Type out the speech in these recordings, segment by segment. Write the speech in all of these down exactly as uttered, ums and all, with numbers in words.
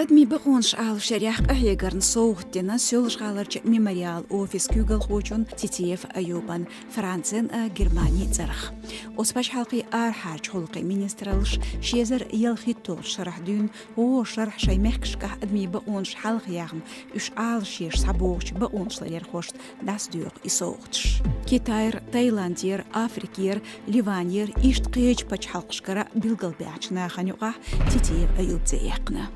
Адамийн бакъонаш Ӏалашъярах къахьегарна совгӀат дина Соьлжа-ГӀаларча «Мемориал» офисан куьйгалхочунна Титиев Аюбна Францин а, Германин а цӀерах. Оцу пачхьалкхийн арахьарчу гӀуллакхийн министраллаша ши эзар ялхитталгӀачу шарахь дуьйна гӀо шарахь шайн мехкашкахь адамийн бакъонаш хьалхаяьхна, уьш Ӏалашъеш схьабогӀучу бакъонашларъярхошна дӀасадоькъу и совгӀаташ. Китайра, Таиландера, Африкера, Ливанера, иштта кхечу пачхьалкхашкара билгалбаьхначу нахана юкъахь Титиев Аюб цӀе яьккхина.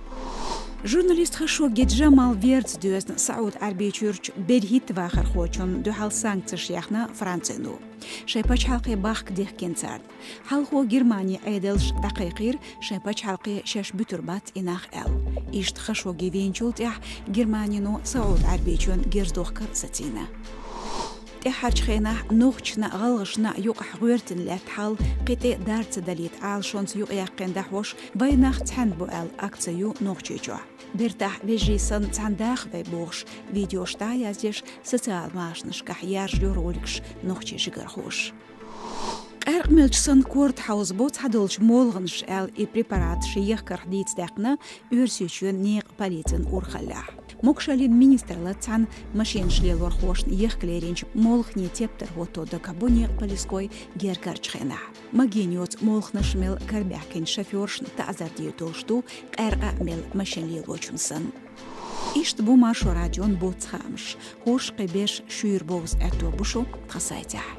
Журналист Хашогги Джамал верца доьзна СаӀуд-Ӏаьрбийчуьрчу берхӀитта вахархочунна дуьхьал санкцеш яьхна Францино. Шайн пачхьалкхе бахка дехкина царна. Хьалхо Германин Ӏедалша дӀакхайкхийра, шайн пачхьалкхе шаьш буьтур бац и нах аьлла. Иштта Хашогги вийначул тӀаьхьа Германино СаӀуд-Ӏаьрбийчоьнна герз дохкар сацийна. ТӀаьххьарчу хенахь нохчашна а, гӀалгӀашна а юкъахь гӀоьртина лаьтта хьал кхин тӀе дарца далийта Ӏалашонца юкъаяьккхина дӀахьош, «Вай нах цхьаьна бу» аьлла, акци ю Нохчийчохь. Бертахь вежарий санна цхьаьна даха вай бохуш, видеош дӀа а яздеш, социал машанашкахь яржайо роликаш нохчийн жигархоша. Къаьркъа мелча санна корта хьовзабо цхьадолчу молханаш аьлла, и препарат шен ехкарх дийца даьккхина Оьрсийчоьнан некъан полицин урхаллехь. Могушаллин министраллаца цхьаьна машенаш лелорхошна ехка леринчу молханийн тептар хӀотто дагахь бу некъан полисхой герггарчу хенахь. Магийна йоцу молханаш мел карабаьхкинчу шофёршна таӀзар дийр долуш ду, къаьркъа а мел машен лелочунна санна. Иштта бу Маршо радион боццу хаамаш. ХӀорш кхин берш шуьйра бовза аьтто бу шун тхан сайтехь.